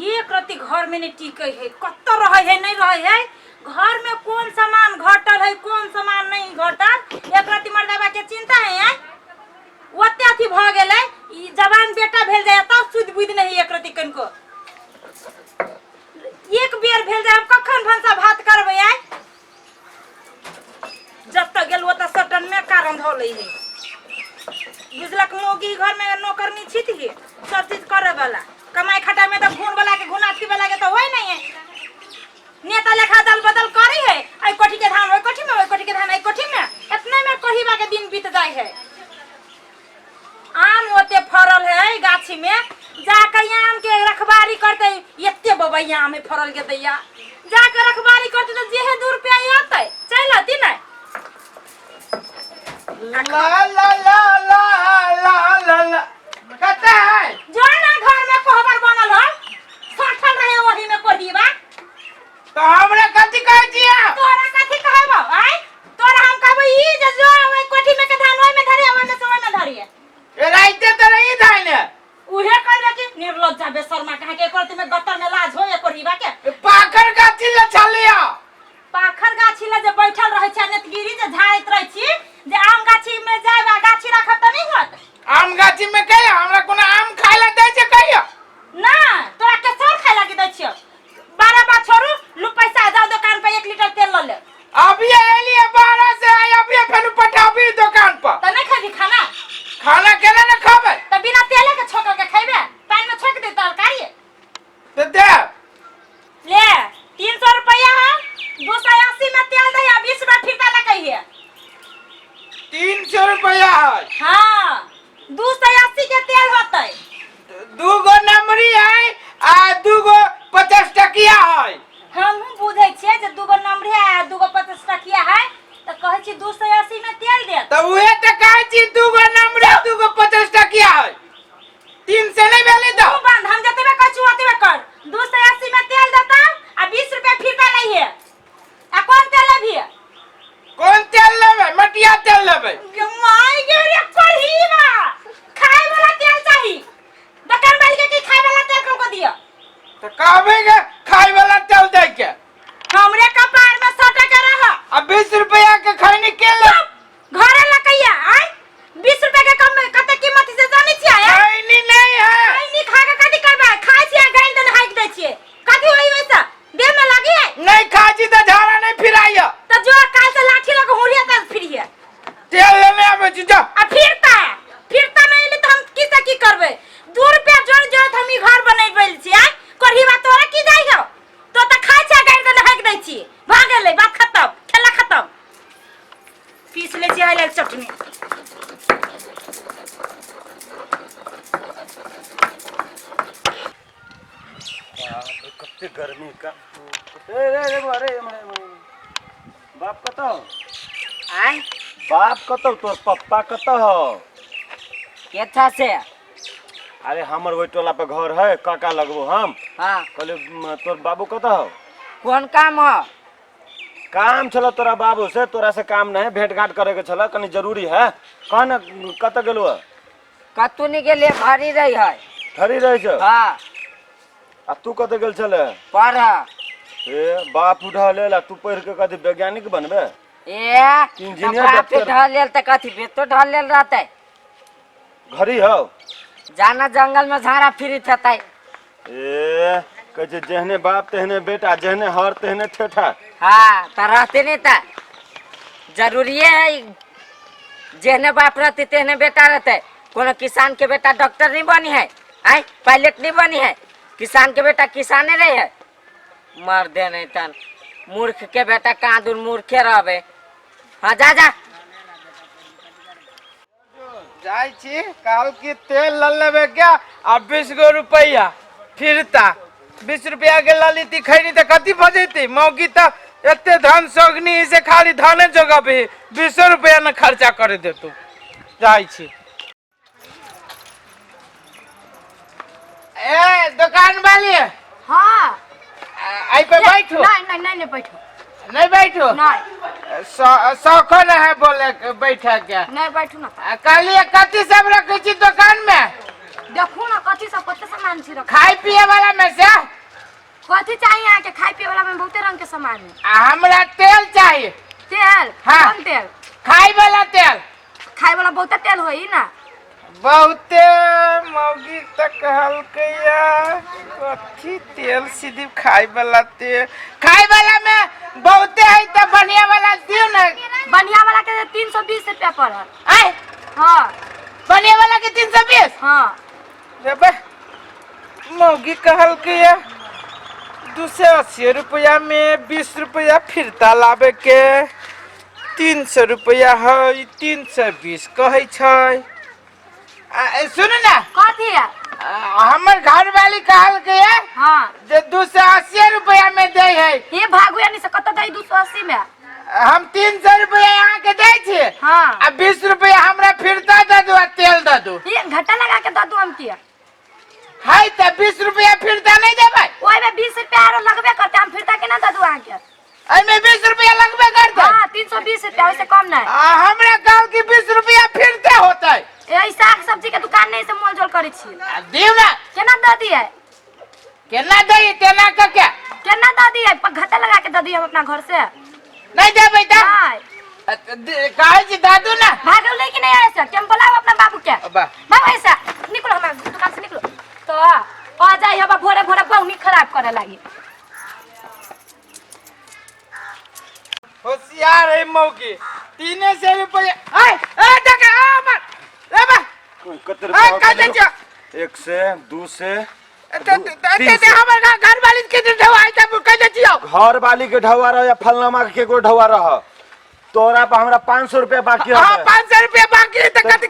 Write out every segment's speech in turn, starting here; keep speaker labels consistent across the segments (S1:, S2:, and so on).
S1: एक रत्ती घर में नहीं टिकै है, कत रहै है नहीं रहै है। घर में कोन सामान घटल है कोन सामान नहीं घटल, एक रत्ती मर्दाबा के चिंता है आय? ओते अथी भ गेलै, ई जवान बेटा भेल जाय तब सुध बुद्धि नहीं एक रत्ती कनिको। एक बेर भेल जाय हम कखन भनसा भात करबै आय? जब तक गेल ओतऽ सटन में कारण धऽ लै है। बुझलक मौगी घर में नौकरनी छित ही सब चीज करे वाला, कमाई खटाई में तो घून वाला के घुनाथी वाला के तो होय नहीं है। नेता लेखा दल बदल करी है, एहि कोठी के धान ओहि कोठी में, ओहि कोठी के धान एहि कोठी में, इतने में कोहीबा के दिन बीत जाय है। आम ओते फरल है गाछी में, जाकर आम के रखबारी करते, एते बबैया आम फरल के दैया, जाकर रखबारी करते तो जेहे 2 रुपया आते चल आती नहीं।
S2: ला ला ला ला ला ला ला कते है
S1: जो ना घर में कोहबर बनल हो सठल रहे वही में कोहीबा।
S2: तो हमरा कथी कहै छियै?
S1: तोरा कथी कहबो आय? तोरा हम कहबो ई जे जो ओइ कोठी में के धान ओइ में धरिए, ओइ में से ओइ में धरिए।
S2: ए राइते तो रही धान
S1: उहे कहबे कि निर्लज्जा बेशर्मा कहाँ के एकर में गत्तर में लाज हो एको रीवा के।
S2: पाखर गाछी ले छलिया।
S1: पाखर गाछी ले जे बैठल रहै छै, नेतगिरी जे झाड़ैत रहै छी, जे आम गाछी में जायब आ गाछी राखब तऽ नहि होत।
S2: आम गाछी में कहिया हमरा कोनो आम खाय ला दै छै कहिया?
S1: ना तोरा के सर खाय लागी दै छियौ। 12 बात छोड़ू, लू पैसा, जाओ दुकान पर 1 लीटर तेल ल ले।
S2: अभी एलिए 12 से आय, अभी फेन पठाबी दुकान पर।
S1: त नहीं खेबी खाना?
S2: खाना केना ने खाबे?
S1: त बिना तेले के छोकल के खेबे, पानी में छोक दे तरकारी।
S2: त दे
S1: ले 300 रुपया है, 280 में तेल दे आ 20 रुपया फिरता लकई है।
S2: 300 रुपया है।
S1: हां 280 के तेल होतै।
S2: दू गो नमरी है आ दू गो 50 टकिया है।
S1: हमहूँ बुझै छियै जे 2 गो नमरी है आ 2 गो 50 टकिया है, तऽ कहै छी 280 में तेल देत।
S2: तऽ उहे तऽ कहै छी 2 गो नमरी 2 गो 50 टकिया है, 300 नहीं भेलै तऽ।
S1: तू बंद, हम जतबे कहै छी ओतबे कर। 280 में तेल देता आ 20 रुपया फिरता लइहे। आ कोन तेल लेबही?
S2: कोन तेल लेबै? मटिया तेल लेबै।
S1: गे माय गे रे करहीबा, खाए वाला तेल चाही। दुकान वाली के की खाए वाला तेल कौन को दिया?
S2: तो कहबे के खाए वाला तेल दे के।
S1: हमरे कपार में सटे के रह।
S2: आ 20 रुपया के खैनी के ले
S1: घरे लकैया आय 20 रुपया के कम कते कीमत से जानै छियै?
S2: खैनी नहीं है।
S1: खैनी खा के कथी करबै? खाइ छियै गाइन देने हाइक दै छियै, कथी होई वैसा देह में लागी है?
S2: नहीं खा छी तो झाड़ा नहीं फिराइया।
S1: तो जो काल से लाठी लग हुरिया त फिरिए।
S2: तेल लेने आबै छी जा।
S1: आ फिरता फिरता नहीं एली त हम की से की करबै? 2 रुपया जोड़ जोड़ हम ई घर बनेबै छी आय करहीबा, तोरा की जाइ हो? तो त खाइ छै गाइन देने हाइक दै छी। भ गेलै बात खत्म, खेला खत्म। पीस ले छी आइ चटनी।
S3: कते गर्मी का ए रे रे अरे एम्हर एम्हर। बाप कतऽ हौ?
S4: आय
S3: बाप कतऽ तोर पप्पा कतऽ हौ?
S4: केथा से?
S3: अरे हमर ओहि टोला पर घर है, काका लगबो हम।
S4: हाँ।
S3: कहलियो तोर बाबू कतऽ हौ?
S4: कोन काम हो?
S3: काम छल तोरा बाबू से, तोरा से काम नहीं, भेंट घाट करे के छल, कनी जरूरी है। कह न कतऽ गेलु है?
S4: कतू नहीं गेलिए, घरी रही है।
S3: घरी रही छौ?
S4: हाँ।
S3: आ तू कतऽ गेल छले?
S4: पढ़।
S3: ए बाप उठा लेल आ तू पढ़ के कथी वैज्ञानिक बनबे?
S4: ए
S3: इंजीनियर,
S4: बाप
S3: डॉक्टर।
S4: ढल लेल तऽ कथी बेतो ढल लेल रहतै?
S3: घरी हौ।
S4: जाना जंगल में झाड़ा फिरी थेतै।
S3: ए कहै छै जेहने बाप तेहने बेटा, जेहने हर तेहने ठेठा।
S4: हाँ तऽ रहते नहीं तऽ जरूरिये है जेहने बाप रहते तेहने बेटा रहते। कोनो किसान के बेटा डॉक्टर नहीं बनी है, आय पायलट नहीं बनी है। किसान के बेटा किसाने रहे है। मर दे नहीं तन मूर्ख के बेटा कहाँ दूर मूर्खे रहबे। हाँ जा जा।
S2: जाइ छी कहल कि तेल ल लेबे के आ 20 गो रुपैआ फिरता। 20 रुपया के ल लीती खैनी तऽ कथी भऽ जैती? मौगी तऽ एते धन सोगनी से खाली धने जोगबही, 20 रुपया न खर्चा करे देतू। जाइ छी। ए दुकान वाली।
S5: हाँ।
S2: आई पे बैठो।
S5: नहीं नहीं नहीं नहीं बैठो।
S2: नहीं बैठो?
S5: नहीं।
S2: शौखो न है बोले के बैठा के।
S5: नहीं बैठो ना।
S2: आ, कहलिए कथी सब रखे छी दुकान में?
S5: देखू ना कथी सब कते सामान छी रखल।
S2: खाय पिए वाला में से
S5: कथी चाहिए अहाँके? खाय पिए वाला में बहुते रंग के सामान है।
S2: आ हमरा तेल चाहिए।
S5: तेल?
S2: हाँ।
S5: कोन तेल?
S2: खाय वाला तेल।
S5: खाय वाला बहुते तेल होई ना।
S2: बहुते मौगी तऽ कहलकैया कथी तेल सीधी खाय वाला तेल। खाय वाला में बहुते है तऽ बढ़िया वाला दियौ ने।
S5: बढ़िया वाला के 320 रुपया पड़ल।
S2: आय?
S5: हाँ।
S2: बढ़िया वाला के 320?
S5: हाँ।
S2: रे बा, मौगी कहलकैया 280 रुपया में 20 रुपया फिरता लाबे के, 300 रुपया है, 320 कहै छै। आ, ए, सुनू ना।
S5: कथी है?
S2: आ, हमर घरवाली कहलकैया
S5: हाँ।
S2: जे 280 रुपया में दै है।
S5: ये भागू यानी से कत दै 280 में?
S2: हम 300 रुपया अहाँ के दै छी।
S5: हाँ।
S2: आ 20 रुपया हमरा फिरता दऽ दू आ तेल दऽ दू।
S5: ये घाटा लगा के दऽ दू हम किया?
S2: है तऽ 20 रुपया फिरता नहीं देबै?
S5: ओहिमे 20 रुपया आरो लगबे करते, हम फिरता केना दऽ दू अहाँके?
S2: एहिमे 20 रुपया लगबे करते?
S5: हाँ, 320 रुपया, ओहिसे कम नहीं।
S2: आ हमरा कहल कि 20 रुपया फिरते होतै।
S5: ए, ई साग सब्जी के दुकान नहीं से मोल जोल करै छी।
S2: आ दियौ ना।
S5: केना दऽ दियै?
S2: केना दै तेना कऽ के?
S5: केना दऽ दियै? घाटा लगा के दऽ दियै हम अपना घर से?
S2: नहीं देबै तऽ?
S5: नहीं।
S2: कहै छी दऽ दू ना।
S5: भागल नहीं कि नहीं आए से? केम बोलाओ अपना बाबू के।
S2: बा।
S5: बाबू ऐसा निकलो हमारे दुकान से निकलो। तो आ जाई हबा भोरे भोरे बहुनी खराब करे लागी।
S2: होशियार है मौकी, 300 रुपया। आय, ए, देख, आ, मार। ए, बा।
S3: कते
S2: ए,
S3: रुपया?
S2: कते छौ?
S3: 1 से 2 से
S2: ते ते हमर घर वाली के ढवाई तब कते छियौ?
S3: घर वाली के ढवा रह या फलनामा के केकरो ढवा रह, तोरा पर हमरा 500 रुपया बाकी
S2: हाँ,
S3: है।
S2: 500 रुपया बाकी है त कति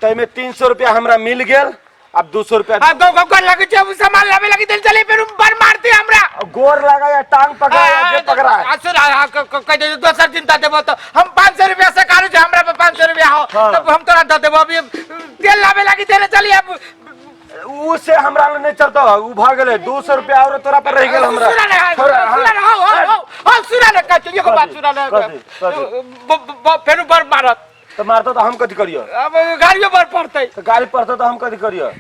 S3: तैमे 300 रुपया हमरा मिल गेल, अब 200 रुपया।
S2: हाँ, गो गो कर लगे छै, सामान लावे लगी दिल चले फिर बड़ मारती हमरा।
S3: गोर लगा या टांग पकड़ा या जे पकड़ा।
S2: आ, सुन, आ, कह दे दोसर दिन ता देबो तो हम 500 रुपया से कारू छै, हमरा पे 500 रुपया हो।
S3: हाँ।
S2: तब हम तोरा the देबो। अभी तेल लावे लगी देले चली अब।
S3: उ से हमरा ले नहीं चलतो, उ भ गेलै 200 रुपया और तोरा पर रह गेल हमरा।
S2: सुना ना,
S3: छोड़ा, हाँ।
S2: सुना ना, हो हो हो, सुना ना, कह एगो बात सुना ना।
S3: कथी, कथी?
S2: फेरू बड़ मारत।
S3: तो मारतो तो हम कथी करियो?
S2: अब गाड़ियो बड़ पड़तै।
S3: तो गाड़ी पड़तो तो हम कथी करियो?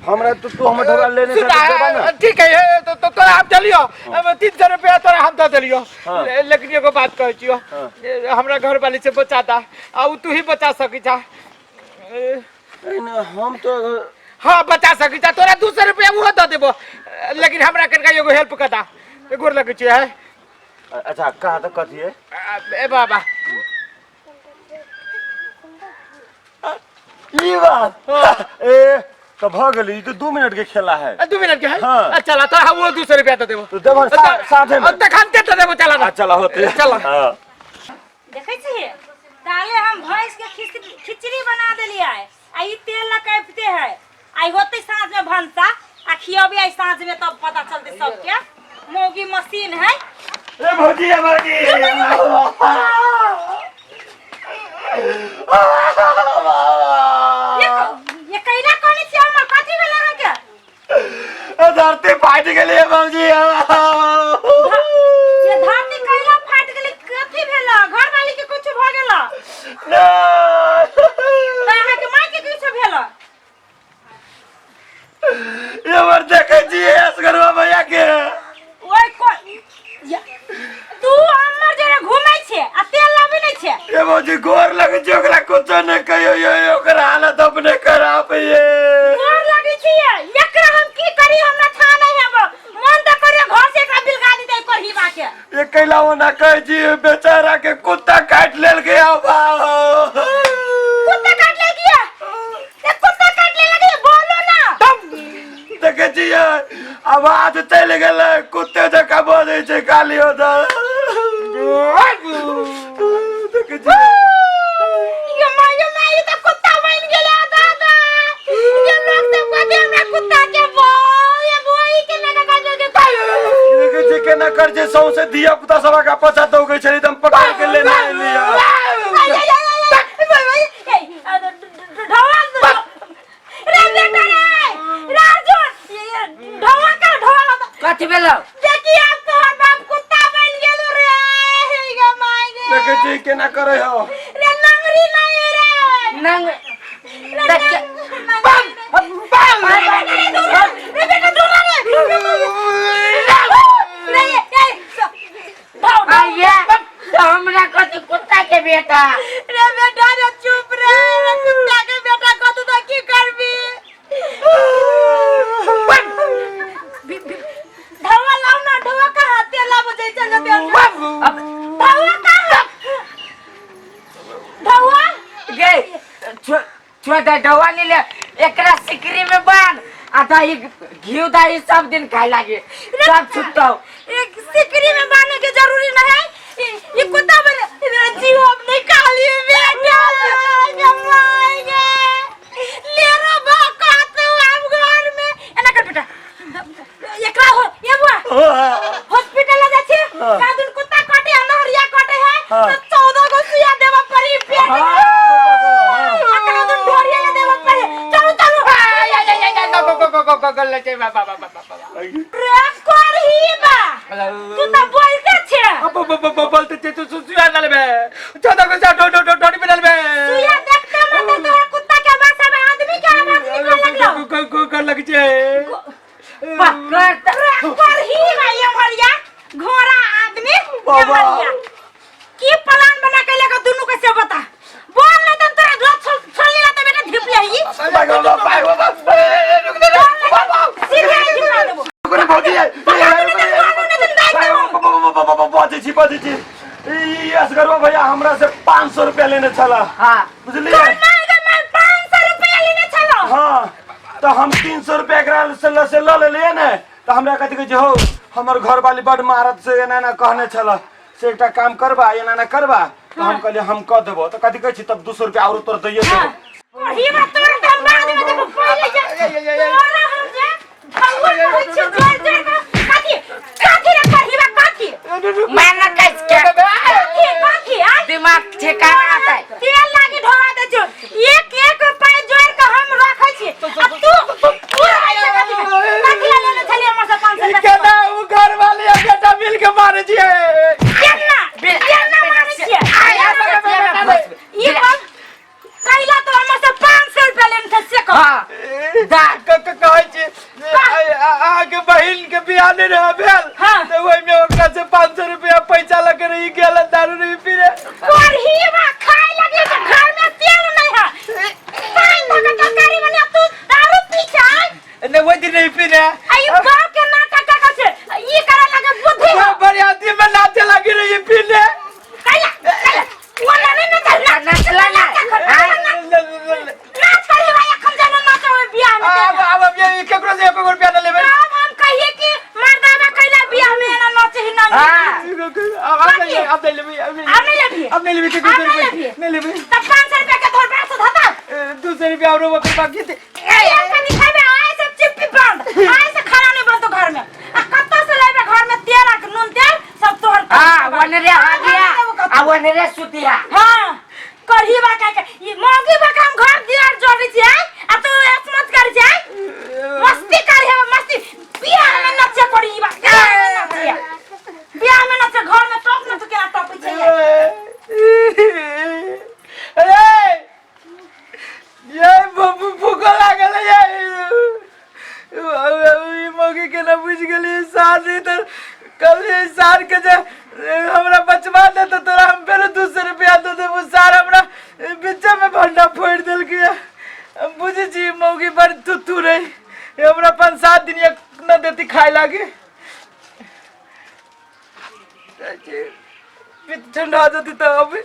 S3: हमरा तो तू हमर ढोला लेने से
S2: सुना,
S3: देबा ना।
S2: ठीक है, तो तोरा हम चलियो, अब 300 रुपया तोरा हम दे देलियो।
S3: हाँ।
S2: लेकिन एगो बात कहै छियो,
S3: हाँ।
S2: हमरा घर वाली से बचा दा, आ उ तू ही बचा सकी छा।
S3: नहीं, हम तो
S2: हाँ बचा सकी छा, तोरा 200 रुपया उहो दे देबो, लेकिन हमरा कनिका एगो हेल्प कर दा, गोर लगै छियो है।
S3: अच्छा कहा तो कथी है?
S2: ए बाबा।
S3: ई बात। ए तो भ गेलै, ई तो 2 मिनट के खेला है।
S2: 2 मिनट के है?
S3: हाँ।
S2: चला तोरा वो 200 रुपया दे देबो।
S3: तो देबो साथे में।
S2: तखन ते दे देबो, चला ना।
S3: चला होते।
S2: चला।
S3: हाँ।
S1: देखै छियै ताले हम भैंस के खिचड़ी बना देलियै, आ ई तेल लकैपते है, आई होते साँझ में भनसा आ खियबी आई साँझ में, तब पता चलते सबके मौगी मशीन है।
S3: ए भौजी, ए भौजी।
S1: ये कैला कोनी छी हमर? कथी भेल अहाँके?
S3: ए धरती फाटि गेलै भौजी।
S1: ये धरती कैला फाटि गेलै? कथी भेल? घर वाली के कुछ भ गेल?
S3: नहि।
S1: त अहाँके माय के कुछ भेल?
S3: ये बार देखै छी असगरवा भैया के।
S1: ओइ को तू हमर जरे घुमै छे आ तेल लाबै नै छे।
S3: ये भौजी गोर लगै छै, ओकरा कुछो नहि कहियो, ये ओकर हालत अपने खराब ये।
S1: गोर लगै छी एकरा हम की करी, हमरा था नहीं हेब, मन त करे घर से एकरा बिलगा दितै करहीबा के।
S3: ये कैला ओना कहै छी, बेचारा के कुत्ता काटि लेलकै।
S1: कुत्ता काट ले गया? ए कुत्ता काट ले लगे, बोलो ना।
S3: देखै छियै आवाज चलि गेलै, कुत्ते जकाँ बजै छै खाली उधर। देखै छियै
S1: ये माय, ये माय, ई त कुत्ता बन गेलै दादा। ये लोग सब कहते हमरा कुत्ता के बो, ये बोई के लगा काट लेलकै।
S3: देखै छियै केना करै छै, सौंसे धिया पुता सब आगा पाछा दौगै छै, एकदम पकड़ के लेने एलियै।
S4: कथी भेलौ?
S3: देखै छियै केना करै हौ।
S4: नंग देख। बेटा।
S1: रे बेटा रे, चुप रे रे, कुत्ता के बेटा, कतू तो की करबी? ढवा लाओ ना, ढवा कहाँ? तेल लाबो जाय चल जते।
S4: अब
S1: ढवा कहाँ? ढवा।
S4: गे छोड़ दे, डवा नहीं ले। एकरा सिकरी में बांध आ दही घी दही सब दिन खाए लागे, सब छुट्टो।
S1: एक सिकरी में बांधने के जरूरी नहीं है। ये कुत्ता बने मेरा जीव अब नहीं काली बेटा जमाएंगे ले रो बका तो हम घर में एना कर बेटा, एकरा हो ये बुआ हॉस्पिटल ले जाछे। का दिन कुत्ता काटे अनहरिया काटे है तो 14 गो सुइया देवा पड़ी पेट में आ का दिन ढोरिया ले देवा पड़ी। चलो चलो। रे करही बा, तू तो बोलते छे।
S2: बोलते छे, तू सुइया डालबे, 14 गो ढोरी पे डालबे।
S1: सुइया देखते मत तो कुत्ता के आवाज में आदमी के आवाज निकल लगलो।
S2: कर लग छे।
S4: पकड़ त-
S1: रे करही बा, ये मरिया घोड़ा आदमी, ये
S3: बाबा।
S1: मरिया की प्लान बना के लेकर दोनों के से बता बोल नहीं तुम तोरा घर छोड़ छोड़ लेला तो बेटा धिप लेही। सीधे झिपा देबो।
S3: बजै छी, बजै छी। ई असगरवा भैया हमरा से 500 रुपया लेने छला।
S4: हाँ।
S3: बुझलिए?
S1: मार 500 रुपया लेने छलो?
S3: हाँ, तो हम 300 रुपया एकरा से लऽ लेलियै ने, तऽ हमरा कथी कहै छै हौ, हमर घरवाली बड मारत से एना एना कहने छल से एकटा काम करबा, एना एना करबा। तऽ हम कहलियै हम कऽ देबो। तऽ कथी कहै छी, तब 200 रुपया आरो तोर दैये देबो।
S1: ही बात तोरा तऽ हम बाद में देखो, पहिले जे तोरा हम जे भगवान कहै छी जोर जोर के कथी कथी रे करही बा, कथी?
S4: मैं न कस के।
S1: कथी कथी आ
S4: दिमाग ठिकाना आता है।
S1: तेल लागी ढोवा दे छो। एक एक रुपया जोड़ के हम रखै छी आ तू तू रहै छै कथी में? कथी ला लेने छलियै हमर से 500 रुपया?
S2: केना उ घर वाले आ बेटा मिल के मारे छियै?
S1: केना केना मारै छियै? ई बात कैला तो हमर से 500 रुपया लेने छै से कह।
S4: हाँ दा।
S2: कहै छी अहाँके बहिन के बियाह नहि रहे भेल?
S1: हाँ।
S2: तऽ ओहिमे ओकरा से 500 रुपया पैसा लऽ के रही गेल, दारू नहीं पीने।
S1: करही बा, खाए लगे तो घर में तेल नहीं है, पानी धके तरकारी बने, तू दारू पी छै?
S2: नहीं, ओहि दिन नहीं पीने।
S1: आ ई गाँव के नाटक का छै, ई करे लगे बुद्धि हो।
S2: बरियाती में नाचे लगी रही पीने।
S1: कैला कैला वो नहीं ना चल।
S4: नचला ना।
S1: नाच करी भाई, अखन जाना नाच होय बियाह में।
S2: अब अब ये केकरो से एको रुपया न लेबै।
S1: अब हम कहिए कि मर्दावा कैला बियाह में एना नाचे ही ना?
S4: हाँ।
S2: अब अब नहीं, अब नहीं लेबै, अब
S1: अब नहीं लेबही?
S2: अब नहीं लेबै केकरो
S1: अब
S2: से
S1: नहीं
S2: रुपया।
S1: लेबही?
S2: नहीं लेबै।
S1: तब 500 रुपया के तोहर बाप से धता।
S2: 200 रुपया और ओकर बाकी थे।
S1: तेल कनी खेबे, आइ से चिप्पी बंद, आइ से खाना नहीं बनतो घर में। आ कत्ता से लेबे घर में तेल आ नून तेल सब तोहर?
S4: हाँ, वनरे हागिया आ वनरे सुतिया।
S1: हाँ, करही बा का के ई मौगी बा हम घर दियार जोड़ी छी आ तू मत कर जाय, मस्ती कर है मस्ती। बियाह में नचे पड़ी ई बा, बियाह में नचे, बियाह में नचे, घर में टॉप न तू केना टॉपै छै?
S2: अरे ये भूख लागल ये। ई मौगी के ना बुझि गेलियै सार नहीं तऽ कहलियै सार के जे हमरा बचवा दे तऽ तोरा हम फेरो 200 रुपया दे देबो। सार हमरा बीचे में भंडा फोड़ि देलकै। हम बुझै छी मौगी बड़ थुथू रही, हमरा 5-7 दिन एक न देती खाय लागे। ठंडा जती तऽ अबै।